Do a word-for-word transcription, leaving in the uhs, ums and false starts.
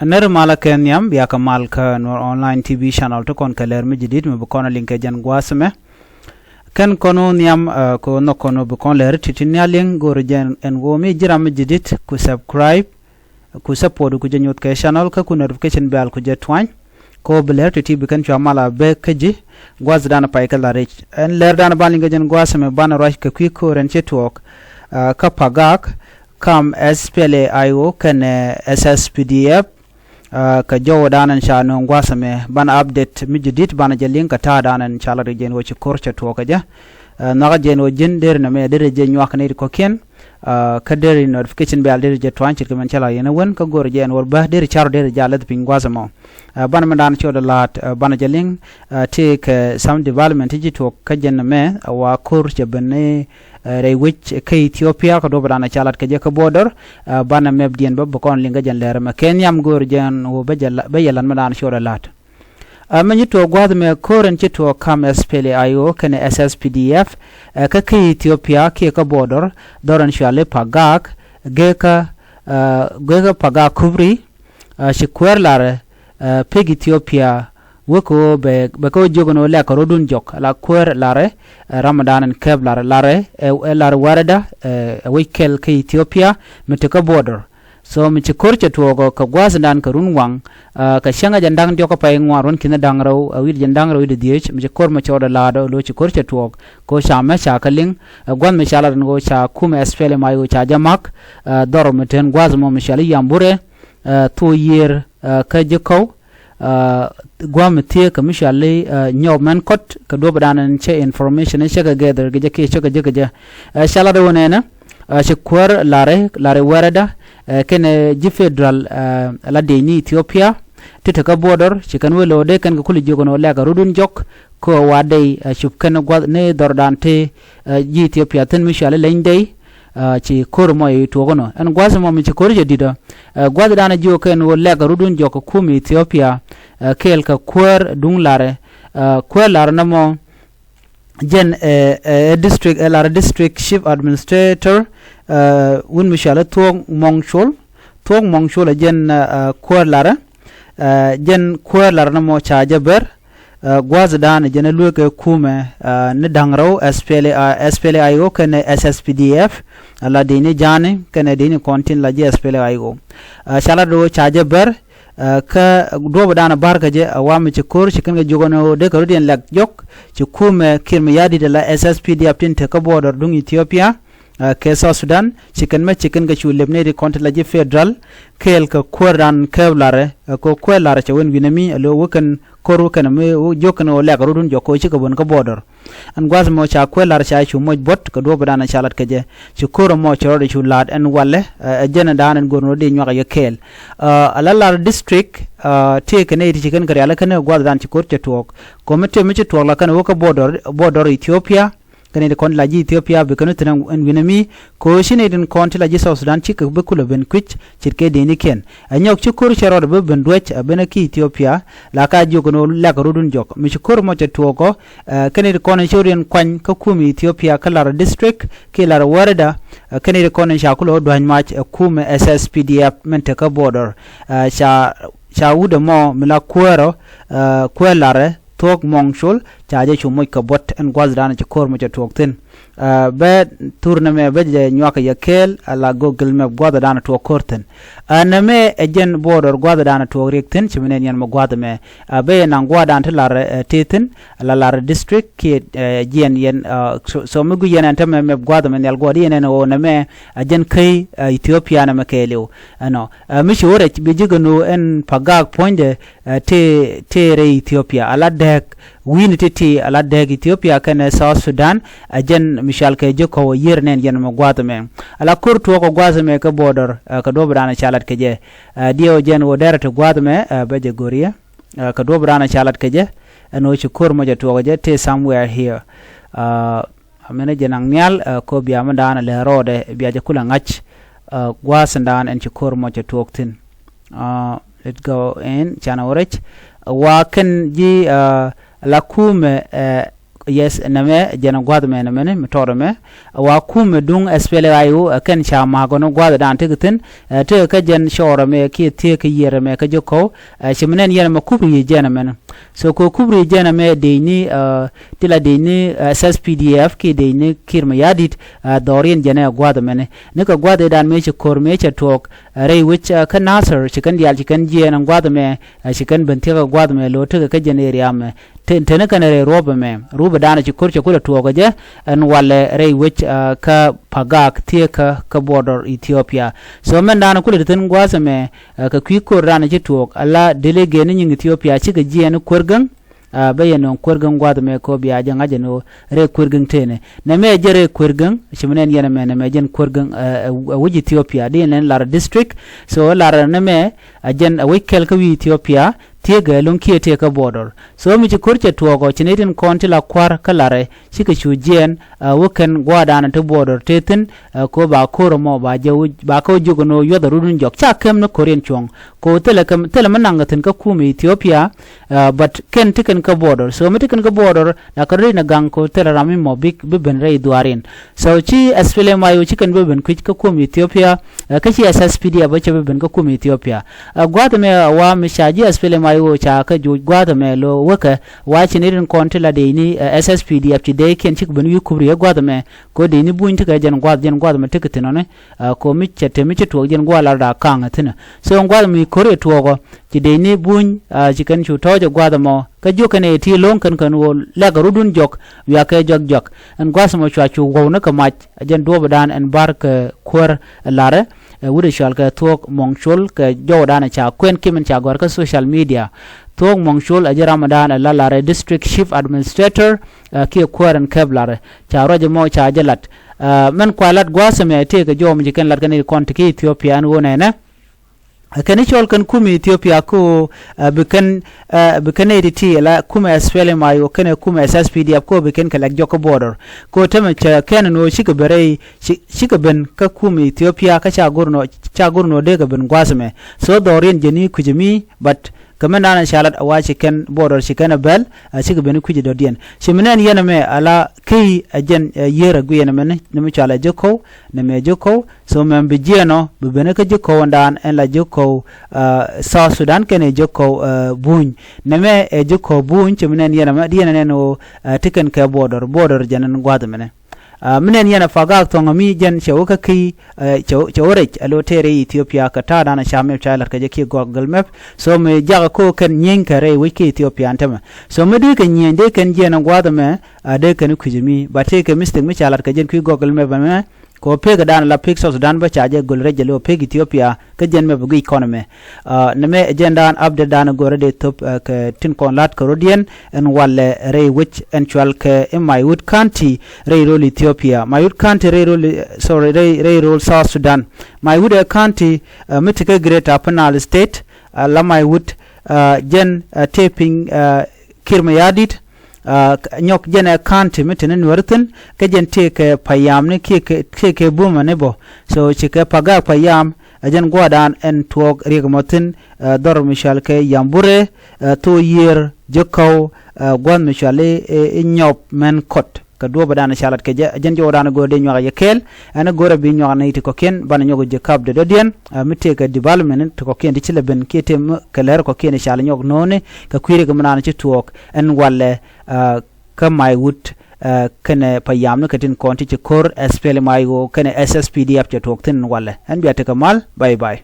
Nɛr malä kɛ nhiam, bia kɛ mal kä Nuɔr Online T V channel ti kɔn kɛ lɛr mi jadid mi bi kɔn a liŋ kɛ jɛn gua̱a̱th ɛmɛ. Kɛn kɔn wä nhiam, eh, kɛ wä nhɔk kɔn wä bi kɔn lɛr ti̱ti̱ ni a liŋ go̱o̱r jɛn ɛn wä mi ji̱ ram mi jadid ku subscribe, ku support ku jɛ nyuɔth kɛ channel kä ku notification bell ku jɛ tuany. Kɛ wä bi lɛr ti̱ti̱ bi kɛn cua mal a bek kä ji̱ gua̱a̱th dan pay kɛ la rɛc. Ɛn lɛr dan ban liŋ kɛ jɛn gua̱a̱th ɛmɛ ban ruac kɛ kui̱ ko̱r ɛn ci tuɔɔk, eh, kä Pagak, kam S P L A I O kɛnɛ S S P D F. Ah, kɛ jɔwdan ɛn ca nööŋ gua̱a̱th ɛmɛ banɛ update mi jadid banɛ jɛ liŋ kɛ ta̱a̱dan ɛn ca lat kɛ jɛn ɣöö ci ko̱r cɛ tuɔɔk kɛ jɛ. Ah, nhɔakä jɛn ɣöö ji̱n deri nɛmɛ deri jɛ nyuak kɛ nɛy ti kɔ̱kiɛn. Ah, kä deri notification bell deri jɛ tuany ce̱tkɛ min cä la yɛn ɛ wen kä go̱o̱r jɛ ɛn ɣöö bä deri ca̱r ɣöö deri jɛ a läth piny gua̱a̱th ɛmɔ. Ah, banɛ mindan ci ɣöö dee la̱a̱t, ah, banɛ jɛ liŋ, ah, tëë kɛ some development ti ci tuɔɔk kä jɛn ɛmɛ, ah, wa ko̱r cɛ ben ni eh, rɛy wec kä Ethiopia kɛ duɔ̱pdan ca lat kɛ jɛ kä border, eh, banɛ map diɛn bä bi kɔn liŋ kä jɛn lɛr ɛmɛ kɛ nhiam go̱o̱r jɛn ɣöö bä jɛ la-, bä yɛ lat mi dan ci ɣöö dee la̱t. Eh, mɛ ci tuɔɔk gua̱a̱th ɛmɛ ko̱r ɛn ci tuɔɔk kam S P L A I O kɛnɛ S S P D F, eh, kä kä Ethiopia kiɛ kä border, dhɔr ɛn cɔali Pagak, gekä, eh, gekä Pagak Kubri, ah, ci kuäär larɛ, ah, pek Ethiopia, wek ɣöö bɛ, bɛ kä wä jiök ɛn ɣöö lɛ̈k kɛ rɔ̱dun jɔk, la kuäär larɛ, eh, ram dan ɛn kɛp larɛ, larɛ, eh, eh, larɛ Warada, eh, ɛ wec kɛl kä Ethiopia, mi te kä border. So, mi ci ko̱r cɛ tuɔɔk ɔ kɛ gua̱a̱th dan kɛ run waŋ, ah, kɛ cäŋ ɛ jɛn da̱ŋ diɔ̱k kä pay ŋuan ruɔ̱n ki̱n da̱ŋ rɛw, ah, wi̱i̱ jɛn da̱ŋ rɛw wi̱i̱ dieth, mi ci ko̱r mɛ cɔɔdɛ la̱a̱t ɔ, lo̱c ci ko̱r cɛ tuɔɔk, kɛ ɣöö ca mɛ ca kɛ liŋ, eh, gua̱th mi ca lat ɛn ɣöö ca kumɛ S P L M I O ca jɛ ma̱k, eh, dhɔr mi te ɛn gua̱a̱th ɛmɔ mi cɔali Yambure, eh, thok yiër, eh, kä ji̱ kɔw, eh, gua̱a̱th mi thieekä mi cɔali, eh, nyɔɔp mɛn kɔt kɛ duɔ̱pdan ɛn cä information cä kɛ gather kɛ jɛ kiɛ cä kɛ jek kɛ jɛ. Eh, ca lat ɣöö nɛnɛ, eh, ci kuäär larɛ, larɛ Warada, eh, kɛnɛ ji̱ federal, eh, la dec ni Ethiopia, ti te kä border, ci kɛn wee lo̱o̱ dee kɛn kɛ kulɛ jiök ɛn ɣöö lɛ̈k kɛ rɔ̱dun jɔk, kɛ ɣöö wa dey, eh, cup kɛn gua̱th ni dhɔrdan ti, eh, ji̱ Ethiopia thi̱n mi cɔali Leny Dey, ah, ci ko̱r mɔ i̱ tuɔɔk ɛnɔ. Ɛn gua̱th mɔ mi ci ko̱r cɛ di̱t ɔ. Ah, gua̱th dan jiök kɛn ɣöö lɛ̈k kɛ rɔ̱dun jɔk kä kum Ethiopia, ah, kɛɛl kɛ kuäär duŋ larɛ, ah, kuäär larɛ nɔmɔ jɛn, eh, eh, district, eh, larɛ district chief administrator, ah, wun mi cɔali Thuɔ̱k Mɔŋ Col. Thuɔ̱k Mɔŋ Col ɛ jɛn, ah, ah, kuäär larɛ. Eh, jɛn kuäär lar ni mɔ ca jɛ bär, eh, gua̱a̱th dan jɛn ɛ lueek kɛ kumɛ, eh, ni da̱ŋ rɛw S P L A, S P L A I O kɛnɛ S S P D F, eh, la dini ja̱a̱ni kɛnɛ dini kɔn tin la ji̱ S P L A I O. Eh, ca lat ɣöö ca jɛ bär, eh, kä duɔ̱ɔ̱p dan bär kɛ jɛ, eh, wa mi ci ko̱r ci kɛn kɛ jiök ɛn ɣöö dee kɛ rɔ̱diɛn lɛk jɔk, ci kumɛ Kiir Mayardit la S S P D F tin te kä border duŋ Ethiopia, ah, kɛ South Sudan, ci kɛn mɛ ci kɛn kɛ cu lep nɛy ti kɔn ti la ji̱ federal, kɛɛl kɛ kuäärdan kɛɛp larɛ, ah, kɛ kuäär larɛ cɛ wen wi̱nɛ mi, a lo̱ wä kɛn ko̱r wä kɛn mi wä jiök kɛn wä lɛ̈k rɔ̱dun jɔk kɛ wä cikɛ bön kä border. Ɛn gua̱th mɔ ca kuäär larɛ ca cu moc buɔ̱t kɛ duɔ̱ɔ̱p dan ca lat kɛ jɛ. Ci ko̱r mɔ cɛ rɔɔdɛ cu la̱t ɛn walɛ, ah, ɛ jɛn dan ɛn go̱r rɔ̱ di nyuak yɛ kɛɛl. Ah, a la lar district, ah, tëëkɛ nɛy ti ci kɛn kɛ rial kɛn gua̱th dan ci ko̱r cɛ tuɔɔk. Kɔmi tëë mi ci tuɔɔk la kɛn wä kä border, border Ethiopia, kɛn i̱ ti kɔn ti la ji̱ Ethiopia bi kɛn wä thi̱n ɛn wi̱nɛ mi, kɛ ɣöö ci nɛy tin kɔn ti la ji̱ South Sudan cikɛ bi kulɛ ben kui̱c ce̱tkɛ dëënikiɛn. Ɛ nyɔk ci ko̱r cɛ rɔɔdɛ bi ben duäc ɛ ben ɛ ki Ethiopia, la ka jiök ɛn ɣöö lɛ̈k rɔ̱dun jɔk. Mi ci ko̱r mɔ cɛ tuɔɔk ɔ, ɛ, kɛn i̱ ti kɔn ci riɛn kuany kä kum Ethiopia kä lar district, ki lar wärida, ɛ, kɛn i̱ ti kɔn ca kulɛ wä dua̱ny mac ɛ kumɛ S S P D F min te kä border. Ɛ, ca, ca wut ɛmɔ mi la kuäärɔ, ɛ, kuäär larɛ, Thuɔ̱k Mɔŋ Col, ca jɛ cu moc kɛ buɔ̱t ɛn gua̱thdan ci ko̱r mi cɛ tuɔɔk thi̱n. Ah, bɛ thur nɛmɛ bɛ jɛ nyuak kɛ yɛ kɛɛl, ala Google Map gua̱thdan tuɔɔk ko̱r thi̱n. Ah, nɛmɛ ɛ jɛn border gua̱thdan tuɔɔk riɛk thi̱n, ci mi nɛn yɛn mɛ gua̱th ɛmɛ. Ah, bɛ yɛ naŋ gua̱thdan ti lar, eh, ti thi̱n, ala lar district kiɛ, eh, jiɛn yɛn, ah, so, so mi gui yɛn ɛn tämɛ map gua̱th ɛmɛ nhial gua̱th yɛn ɛn ɣöö nɛmɛ ɛ jɛn käi, eh, Ethiopia nɛmɛ kɛɛliw. Ɛnɔ, ah, mi ci wä rɛc bi ji̱ gɛ nu ɛn Pagak puɔ̱nydɛ, eh, tëë, tëë rɛy Ethiopia, ala dääk wi̱i̱ni ti̱ti̱, ala dääk Ethiopia kɛnɛ South Sudan, ɛ jɛn mi cɔal kɛ ji̱ kɔw ɛ yiër nɛn jɛn mɛ gua̱a̱th ɛmɛ. Ala ko̱r tuɔɔk ɛ gua̱a̱th ɛmɛ kɛ border, eh, kɛ duɔ̱ɔ̱pdan ca lat kɛ jɛ. Eh, diɛw jɛn ɣöö dɛrɛ ti gua̱a̱th ɛmɛ, eh, bɛ jɛ go̱r yɛ. Eh, kɛ duɔ̱ɔ̱pdan ca lat kɛ jɛ, ɛn ɣöö ci ko̱r mɔ jɛ tuɔɔk ɛ jɛ tëë somewhere here. Eh, Aminɛ jɛ naŋ nhial, eh, kɔ bia mi daanɛ lɛ rɔɔdɛ, bia jɛ kulɛ ŋa̱c, eh, gua̱a̱th in daan ɛn ci ko̱r mɔ cɛ tuɔɔk thi̱n. Ah, let's go in, canɛ wä rɛc. Wa kɛn ji̱, eh, la kumɛ, eh, Yes, nɛmɛ jɛn gua̱th mɛ nɛmɛni mi tɔɔr ɛmɛ. Wa kumɛ duŋ SPLA-IO ɛ kɛn ca ma̱a̱k ɔni gua̱th dan tekɛ thi̱n, ɛ tekɛ kä jɛn cɔɔr ɛmɛ kiɛ thiee kä yiër ɛmɛ kä ji̱ kɔw. Ɛ ci mi nɛn yɛn ɛmɛ kup ri jɛn ɛmɛni. So kɛ kup ri jɛn ɛmɛ dec ni, ɛ ti la dec ni, ɛ SSPDF kiɛ dec ni Kiir Mayardit, ɛ dhɔriɛn jɛn ɛ gua̱th ɛmɛni. Ni kɛ gua̱th ɛ dan mëë ci ko̱r mëë cɛ tuɔɔk, ɛ rɛy wec, ɛ kä Nasir ci kɛn diaal ci kɛn jiɛɛn ɛn gua̱th ɛmɛ, ɛ ci kɛn ben thiäk ɛ gua̱th ɛmɛ lo̱ tekɛ kä jɛn area ɛmɛ. Te, teni kɛn rɛy ruɔ̱p ɛmɛ, ruɔ̱p ɛ dan ci ko̱r cɛ kulɛ tuɔɔk ɛ jɛ, ɛn walɛ rɛy wec, ɛ kä Pagak thieekä kä border Ethiopia. So mɛn dan kulɛ ti thi̱n gua̱a̱th ɛmɛ, ɛ kɛ kui̱ ko̱r dan ci tuɔɔk, ala delegate ni nyiŋ Ethiopia cikɛ jiɛɛn kuer gäŋ, ɛ bɛ yɛn nöŋ kuer gäŋ gua̱a̱th ɛmɛ kɛ ɣöö bia jɛ ŋa̱c ɛn ɣöö rɛy kuer gäŋ tënɛ. Nɛmɛ jɛ rɛy kuer gäŋ, ci mi nɛn yɛn ɛmɛ, nɛmɛ jɛn kuer gäŋ, ɛ, ɛ, ɛ wec Ethiopia, di ɛn lar district. So lar nɛmɛ, ɛ jɛn ɛ wec kɛl kä wi̱i̱ Ethiopia, thieekä ɛlɔ̱ŋ kiɛ tëë kä border. So mi ci ko̱r cɛ tuɔɔk ɔ, ci nɛy tin kɔn ti la kua̱r kä larɛ, cikɛ cu jiɛɛn, ɛ wä kɛn gua̱a̱r dan ti border tëë thi̱n, ɛ kɛ ɣöö ba ko̱r ɛmɔ, ba jɛ wä, ba kɛ wä jiök ɛn ɣöö yuɔth ɛ rut in jɔk. Ca kɛm ni ko̱r yɛn cuɔ̱ŋ. Kɛ ɣöö thilɛ kɛ, thilɛ mi naŋ kɛ thi̱n kä kumɛ Ethiopia, ɛ, but kɛn ti kɛn kä border. So mi ti kɛn kä border, la kɛ rɛy ni gaŋ kɛ ɣöö thilɛ ram mi mɔ bi, bi ben rɛy dhuaar in. So ci SPLA-IO ci kɛn bi ben kui̱c kä kumɛ Ethiopia, ɛ, kä ci SSPDF bä cɛ bi ben kä kumɛ Ethiopia. Ɛ, gua̱a̱th ɛmɛ wa mi ca ji̱ SPLA-IO ca kɛ joc gua̱a̱th ɛmɛ lo̱ wäkɛ, wa ci ni rin kɔn ti la dec ni, ɛ, SSPDF ci dec kiɛn cikɛ ben wi̱i̱ kup ri ɛ gua̱a̱th ɛmɛ. Kɛ ɣöö dec ni buny ti kɛ jɛn gua̱a̱th, jɛn gua̱a̱th ɛmɛ ti kɛ thi̱n ɔni. Ɛ, kɛ ɣöö mi cɛ te mi ci tuɔɔk jɛn gua̱a̱th lar da̱a̱ ka̱ŋ ɛ thi̱n ɛ. So ɛn gua̱a̱th mi ko̱r ɛ tuɔɔk ɔ, ci dec ni buny, ɛ, ci kɛn cu tɔ̱ɔ̱c ɛ gua̱a̱th ɛmɔ. Kä jiök kɛn ɛ ti lo̱ŋ kɛn kɛn ɣöö lɛk ɛ rutdun jɔk, wiakɛ jɔk jɔk. Ɛn gua̱a̱th ɛmɔ cua cu guɔ̱w ni kɛ mac, ɛ jɛn duɔ̱ɔ̱p dan ɛn ba̱r kɛ kuäär ɛ larɛ. Ɛ wut ɛ cɔal kɛ Thuɔ̱k Mɔŋ Col kɛ jɔwdan ɛ ca kuɛn kiɛ min ca gɔ̱a̱r kä social media. Thuɔ̱k Mɔŋ Col ɛ jɛ ramdan ɛ la larɛ District Chief Administrator, ɛ kiɛ kuäär ɛn kɛp larɛ. Ca ruac ɛmɔ ca jɛ lat. Ɛ mɛn kua lat gua̱a̱th ɛmɛ tëëkɛ jɔw mi ci kɛn lat kɛn i̱ kɔn ti ki Ethiopia ɛn ɣöö nɛnɛ. Ɛ kɛn i̱ cɔl kɛn kumɛ Ethiopia kɛ ɣöö, ɛ bi kɛn, ɛ bi kɛn nɛy ti̱ti̱ ala kumɛ SPLA-IO kɛnɛ kumɛ SSPDF kɛ ɣöö bi kɛn kɛ lɛk jɔk kä border. Kɛ ɣöö tämɛ cɛ kɛn ɛn ɣöö cikɛ ben rɛy, ci, cikɛ ben kä kumɛ Ethiopia kä ca go̱r nɔ, ca go̱r nɔ dee kɛ ben gua̱a̱th ɛmɛ. So dhɔriɛn jɛn i̱ kui̱c ɛmi, but kɛ mɛn dan ɛ ca lat a wa ci kɛn border ci kɛn ɛ bɛl, a cikɛ ben i̱ kui̱c ɛ dɔ̱diɛn. Ci mi nɛn yɛn ɛmɛ ala key ɛ jɛn, ɛ yiër ɛ guiɛn ɛmɛni, ni mi cɔal ɛ ji̱ kɔw, nɛmɛ ji̱ kɔw. So mɛm bi jiɛɛn ɔ, bi ben kä ji̱ kɔw ɛn dan ɛn la ji̱ kɔw, ɛ South Sudan kɛnɛ ji̱ kɔw, ɛ buny. Nɛmɛ ɛ ji̱ kɔw buny, ci mi nɛn yɛn ɛmɛ, diɛn ɛn ɛn ɣöö, ɛ ti kɛn kɛ border, border jɛn ɛn gua̱a̱th ɛmɛnɛ. Ɛ mi nɛn yɛn ɛ Pagak thɔŋ ɛmi jɛn cɛ wä kä key, ɛ cɛ, cɛ wä rɛc ɛ lo̱ tëë rɛy Ethiopia kɛ ta̱a̱ dan ɛ ca mɛp ca la̱t kɛ jɛ kiɛ Google Map. So mi jakä ko̱ kɛn nyieny kɛ rɛy wec kä Ethiopia ɛn tämɛ. So mi dee kɛ nyieny dee kɛn jiɛɛn ɛn gua̱a̱th ɛmɛ, ɛ dee kɛn kui̱c ɛmi. But tëë kɛ mistake mi ca la̱t kɛ jɛn kui̱ Google Map ɛmɛ. Kɛ ɣöö pek ɛ dan la pek South Sudan bä ca jɛ göl rɛc jɛ lo̱ pek Ethiopia kä jɛn mɛ bi guic kɔn ɛmɛ. Ɛ nɛmɛ ɛ jɛn dan update dan ɛ go̱rä dee thop, ɛ kɛ tin kɔn la̱t kɛ rɔ̱diɛn ɛn walɛ rɛy wec ɛn cual kɛ i̱ Maiwut County rɛy rol Ethiopia. Maiwut County rɛy rol, sorry, rɛy, rɛy rol South Sudan. Maiwut ɛ county, ɛ mi ti kä Greater Upper Nile State, ɛ la Maiwut, ɛ jɛn, ɛ tëë piny, ɛ Kiir Mayardit, ɛ nyɔk jɛn ɛ county mi te ni Nuäär thi̱n, kä jɛn tëëkɛ payamni kiɛ kɛ, tëëkɛ bumä ni bä. So cikɛ Pagak payam, ɛ jɛn gua̱a̱rdan ɛn tuɔɔk riɛk mɔ thi̱n, ɛ dhɔr mi cɔal kɛ Yambure, ɛ thok yiër ji̱ kɔw, ɛ gua̱th mi cɔal i̱, i̱, i̱ Nyɔp Mɛn Kɔt. Kɛ duɔ̱ɔ̱pdan ca lat kɛ jɛ, ɛ jɛn jɔwdan go̱o̱r dee nyuak yɛ kɛɛl, ɛn go̱o̱r ɛ bi nyuak nɛy ti kɔ̱kiɛn, banɛ nyɔk ji̱ kap dee dɔ̱diɛn, ɛ mi tëëkɛ development ti kɔ̱kiɛn ti ci lɛ ben kiɛ tëë mi kɛ lɛr kɔ̱kiɛn ca lɛ nyɔk no̱o̱ni, kɛ kui̱ riɛk mi naan ci tuɔɔk, ɛn walɛ, ɛ kä Maiwut, ɛ kɛnɛ payamni kɛ tin kɔn ti ci ko̱r SPLA-IO kɛnɛ SSPDF cɛ tuɔɔk thi̱n ɛn walɛ. Ɛn bia tekɛ mal, bye bye.